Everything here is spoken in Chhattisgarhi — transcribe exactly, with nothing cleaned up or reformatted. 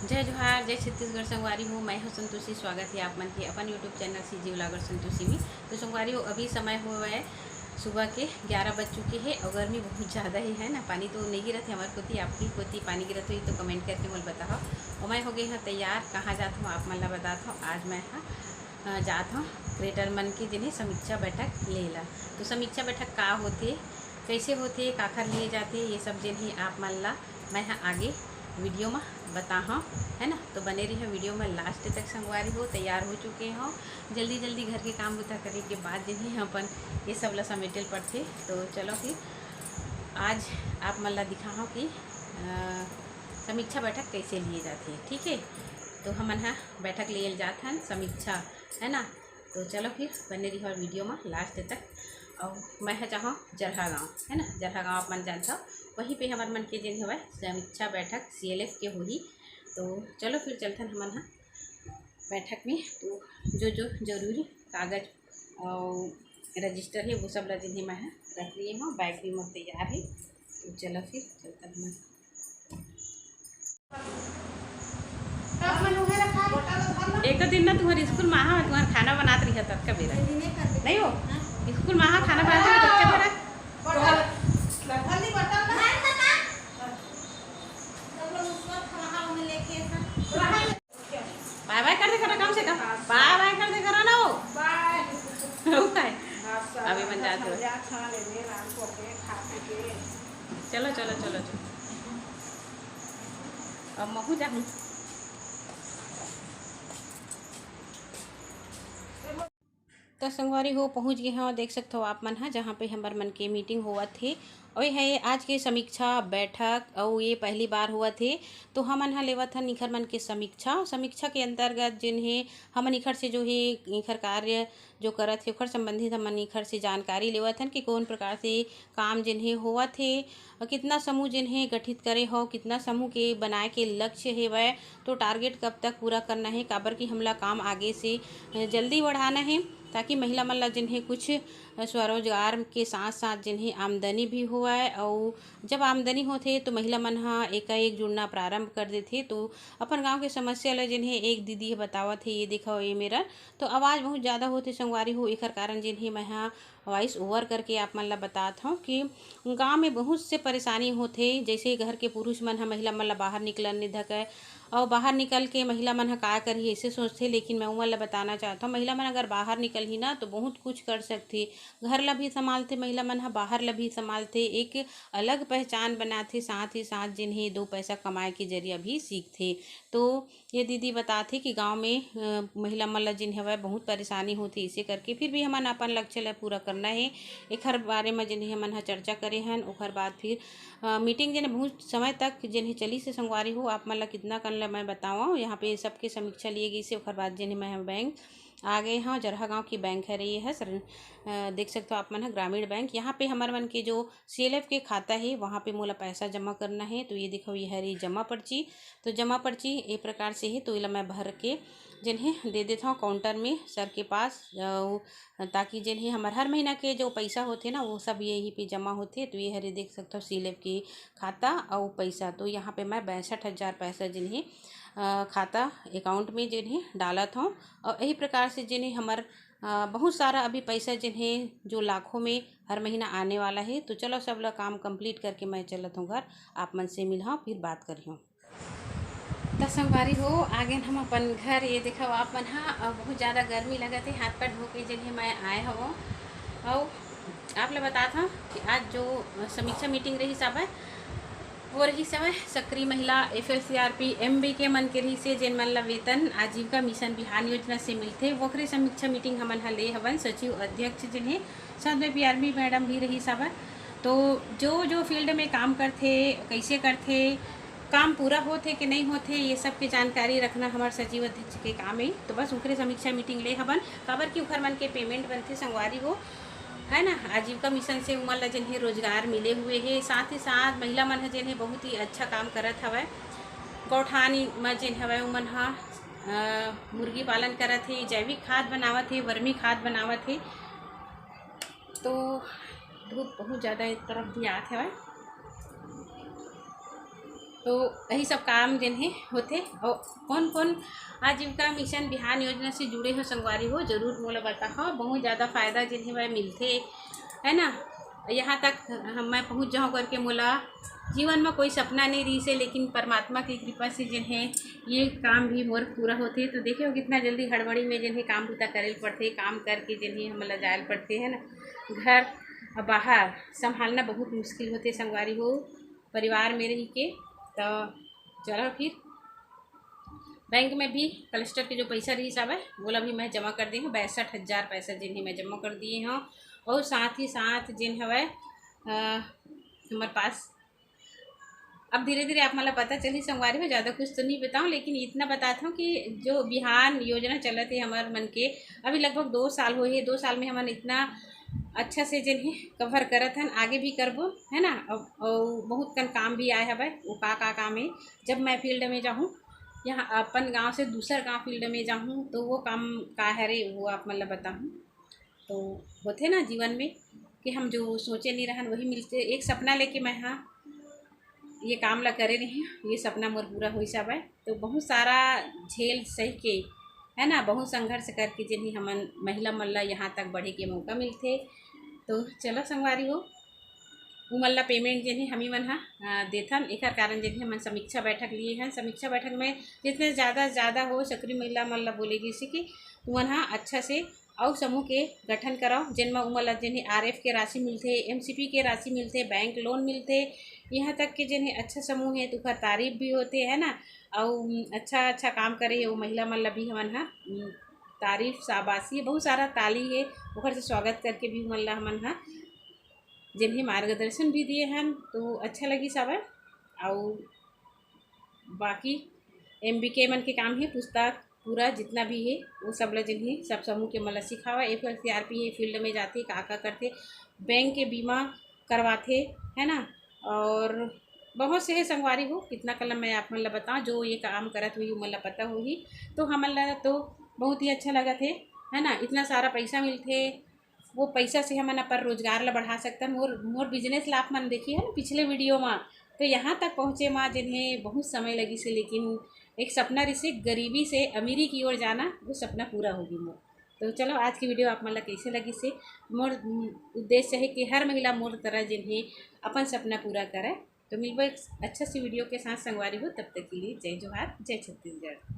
जय जोहार, जय छत्तीसगढ़ संगवारी हो। मैं हूँ संतोषी, स्वागत है आप मन के अपन YouTube channel CG vlogger Santoshi में। तो संगवारी हो, अभी समय हुआ है सुबह के ग्यारह बज चुके हैं और गर्मी बहुत ज़्यादा ही है ना। पानी तो नहीं गिरत है हमारे कोती, आपकी कोती पानी गिरत हुई तो कमेंट करके मोल बताओ। और मैं हो गई हूँ तैयार, कहाँ जात हूँ आप मन ला बतात हूँ। आज मैं हाँ अ, जात हूँ क्रिएटर मन के जिन्हें समीक्षा बैठक ले ला। तो समीक्षा बैठक का होथे, कैसे होथे, काखर लिए जाथे, ये सब जिन्हें आप मन ला मैं ह आगे वीडियो में बताहूँ, है ना। तो बने रहिए वीडियो में लास्ट तक संगवारी हो। तैयार हो चुके हो, जल्दी जल्दी घर के काम बुता करे के बाद जिन्हें अपन ये सब ला समेटे ल पड़थे। तो चलो फिर आज आप मन ला दिखाहूँ कि अ, समीक्षा बैठक कैसे लिए जाथे, ठीक है। तो हमन ह बैठक लिए जात हन समीक्षा, है ना। तो चलो फिर बने रहिए वीडियो में लास्ट तक। और मैं ह जाहूँ जरहा गाँव, है ना, जरहा गाँव आप मन जानथव, वहीं पे हमर मन के जिन हवय समीक्षा बैठक सीएलएफ के होही। तो चलो फिर चलथन हमन ह बैठक में। तो जो जो जरूरी कागज और रजिस्टर है वो सब ला जिन्हें मैं ह रख लिए हूँ, बैग भी मोर तैयार है। तो चलो फिर चलथन हमन। एक दिन ना तुम्हारे स्कूल में आहा, तुम्हारा खाना बनात रही है तब का बेरा। नहीं हो? स्कूल में आहा, खाना बनात रही है तब का बेरा। बाय बाय कर दे करो, कम से कम बाय बाय कर दे करो ना वो। बाय। अभी मन जात हो। चलो चलो चलो चलो। अब महू जाहूँ। तो संगवारी हो, पहुँच गए हव, देख सकत हो आप मन ह, जहाँ पे हमर मन के मीटिंग होवत हे। और ये है आज के समीक्षा बैठक, और ये पहली बार होवत हे। तो हमन ह लेवत हन इखर मन के समीक्षा। समीक्षा के अंतर्गत जिन हे हमन इखर से जो हे इखर कार्य जो करत हे ओखर संबंधित हमन इखर से जानकारी लेवत हन कि कौन प्रकार से काम जिन हे होवत हे, कितना समूह जिन हे गठित करे हो, कितना समूह के बनाए के लक्ष्य हेवय, तो टारगेट कब तक पूरा करना है, काबर कि हमला काम आगे से जल्दी बढ़ाना है, ताकि महिला मन ला जिन हे कुछ स्वरोजगार के साथ साथ जिन हे आमदनी भी होवय। और जब आमदनी होथे तो महिला मन ह एकाएक जुड़ना प्रारंभ कर देथे। तो अपन गांव के समस्या ला जिन हे एक दीदी ह बतावत हे, ये देखो ये मेरा तो आवाज़ बहुत ज़्यादा होथे संगवारी हो, एकर कारण जिन हे मैं ह वॉइस ओवर करके आप मन ला बतात हूँ कि गांव में बहुत से परेशानी होथे। जैसे घर के पुरुष मन ह महिला मन ला बाहर निकलन नहीं धकय, और बाहर निकल के महिला मन ह का करही, ऐसे सोचथे। लेकिन मैं उमन ला बताना चाहत हूँ, महिला मन अगर बाहर निकलही ना, तो बहुत कुछ कर सकथे। घर ला भी संभालथे महिला मन ह, बाहर ला भी संभालथे, एक अलग पहचान बनाथे, साथ ही साथ जिन हे दो पैसा कमाए के जरिया भी सीखथे। तो ये दीदी बताथे कि गांव में, अ, महिला मन ला जिन हवय बहुत परेशानी होथे, इसे करके फिर भी हमन अपन लक्ष्य ला पूरा करना हे। एखर बारे में जिन हे हमन ह चर्चा करे हन। ओखर बाद फिर, अ, मीटिंग जिन बहुत समय तक जिन हे चलिस हे संगवारी हो, आप मन ला कितना कन ला मैं बतावं, यहाँ पे सबके समीक्षा लिए गई से। ओखर बाद जिन हे मैं ह बैंक आ गए हव, जरहा गांव की बैंक हरे ये ह सर, अ, देख सकते हो आप मन ह ग्रामीण बैंक। यहाँ पे हमर मन के जो सीएलएफ के खाता हे, वहाँ पे मोला पैसा जमा करना हे। तो ये देखो, ये हरे जमा पर्ची। तो जमा पर्ची ए प्रकार से हे, तो एला मैं भर के जेन हे दे देत हव काउंटर में सर के पास, अउ ताकि जेन हे हमर हर महीना के जो पैसा होथे ना, वो सब यही पे जमा होथे। तो ये हरे देख सकत हव सीएलएफ के खाता अउ पैसा। तो यहाँ पे मैं बासठ हज़ार पैसा जेन हे, अ, खाता अकाउंट में जेन हे डालत हव। और यही प्रकार से जेन हे हमर, अ, बहुत सारा अभी पैसा जेन हे जो लाखों में हर महीना आने वाला हे। तो चलो सब ला काम कंप्लीट करके मैं चलत हव घर, आप मन से मिलहव, फिर बात करिहव। त संगवारी हो, आ गेन हम अपन घर। ये देखव आप मन ह, अ, बहुत ज़्यादा गर्मी लगत हे, हाथ पैर धो के जेन हे मैं आए हवं। अउ आप ला बतात हव कि आज जो, अ, समीक्षा मीटिंग रहिस हवय, वो रहिस हवय सक्रिय महिला, एफएलसीआरपी, एमबीके मन के रहिस हे, जेन मन ला वेतन आजीविका मिशन बिहान योजना से मिलथे, वोकरे समीक्षा मीटिंग हमन ह ले हवन। सचिव अध्यक्ष जेन हे, साथ में पीआरबी मैडम भी रहिस हवय। तो जो जो फील्ड में काम करथे, कैसे करथे, काम पूरा होथे कि नहीं होथे, ये सब के जानकारी रखना हमर सचिव अध्यक्ष के काम हे। तो बस उनकरे समीक्षा मीटिंग ले हवन, काबर कि उखर मन के पेमेंट बनथे संगवारी हो, है ना। आजीविका मिशन से उमन ला जेन हे रोजगार मिले हुए हे, साथ ही साथ महिला मन ह जेन हे बहुत ही अच्छा काम करत हवय। गौठान म जेन हवय उमन ह, अ, मुर्गी पालन करत हे, जैविक खाद बनावत हे, वर्मी खाद बनावत हे। तो धूप बहुत ज़्यादा एक तरफ भी आत हवय। तो यही सब काम जेन हे होथे। और कौन कौन आजीविका मिशन बिहान योजना से जुड़े हो संगवारी हो, जरूर मोला बताओ। बहुत ज़्यादा फ़ायदा जेन हे वह मिलथे, है ना। यहाँ तक हम, मैं पहुँच जाऊँ करके मोला जीवन में कोई सपना नहीं रही से, लेकिन परमात्मा की कृपा से जेन हे ये काम भी मोर पूरा होथे। तो देखिए कितना जल्दी हड़बड़ी में जेन हे काम बुता करे ल पड़थे, काम करके जेन हे हमन ला जाए ल पड़थे, है ना। घर और बाहर संभालना बहुत मुश्किल होथे संगवारी हो, परिवार में रही के। तो चलो फिर बैंक में भी क्लस्टर के जो पैसा रहिस हवय, वोला भी मैं जमा कर दे हूँ। बासठ हज़ार पैसा जेन हे मैं जमा कर दिए हूँ। और साथ ही साथ जेन हवय, अ, हमारे पास अब धीरे धीरे आप मन ला पता चली संगवारी हो, ज़्यादा कुछ तो नहीं बताऊँ, लेकिन इतना बताता हूँ कि जो बिहान योजना चलत हे हमर मन के, अभी लगभग दो साल होए हे। दो साल में हमन इतना अच्छा से जेन हे कवर करत हन, आगे भी करबो, है ना। और, और बहुत कन काम भी आए हवय, वो का का काम है, जब मैं फील्ड में जाहूँ, यहाँ अपन गांव से दूसर गांव फील्ड में जाहूँ, तो वो काम का हरे, वो आप मन ला बताहूँ। तो होथे ना जीवन में कि हम जो सोचे नहीं रहन, वही मिलथे। एक सपना लेके मैं हाँ ये काम ला करे रही, ये सपना मोर पूरा होइस हवय। तो बहुत सारा झेल सह के, है ना, बहुत संघर्ष करके जेन हे हमन महिला मन ला यहाँ तक बढ़े के मौका मिलथे। तो चलो संगवारी हो, उमन ला पेमेंट जेन हे हमी मन हा, अ, देथन। एकर कारण जेन हे हमन समीक्षा बैठक लिए हन। समीक्षा बैठक में जितने ज़्यादा से ज़्यादा हो सकरी महिला मन ला बोले गिस हे कि तुमन हा अच्छा से अउ समूह के गठन कराओ, जेन म उमन ला जेन हे आरएफ के राशि मिलथे, एमसीपी के राशि मिलथे, बैंक लोन मिलथे। यहाँ तक के जेन हे अच्छा समूह हे, तो ओकर तारीफ भी होथे, है ना। अउ अच्छा अच्छा काम करे हे, वो महिला मन ला भी हमन हा, उम, तारीफ, शाबाशी, बहुत सारा ताली हे, ओकर से स्वागत करके भी उमन ला हमन हा जेन हे मार्गदर्शन भी दिए हन, तो अच्छा लगिस हवय। अउ बाकी एमबीके मन के काम हे, पुस्तक पूरा जितना भी हे, वो सब ला जेन हे सब समूह के मन ला सिखावा। एफएलसीआरपी हे, फील्ड में जाथे, का का करथे, बैंक के बीमा करवाथे, है ना। और बहुत से हे संगवारी हो, कितना कलम मैं आप मन ला बताऊँ, जो ये काम करत हुई उमन ला पता होही। तो हमन ला तो बहुत ही अच्छा लगत हे, है ना, इतना सारा पैसा मिलथे, वो पैसा से हमन अपन रोजगार ला बढ़ा सकथन। मोर, मोर बिजनेस ला आप मन देखिए है ना पिछले वीडियो में, तो यहाँ तक पहुँचे माँ जेन हे बहुत समय लगिस हे, लेकिन एक सपना रिसे गरीबी से अमीरी की ओर जाना, वो सपना पूरा होगी मोर। तो चलो, आज की वीडियो आप मन ला कैसे लगिस हे? मोर, उम, उद्देश्य है कि हर महिला मोर तरह जेन हे अपन सपना पूरा करे। तो मिलबो एक अच्छा सी वीडियो के साथ संगवारी हो, तब तक के लिए जय जोहार, जय छत्तीसगढ़।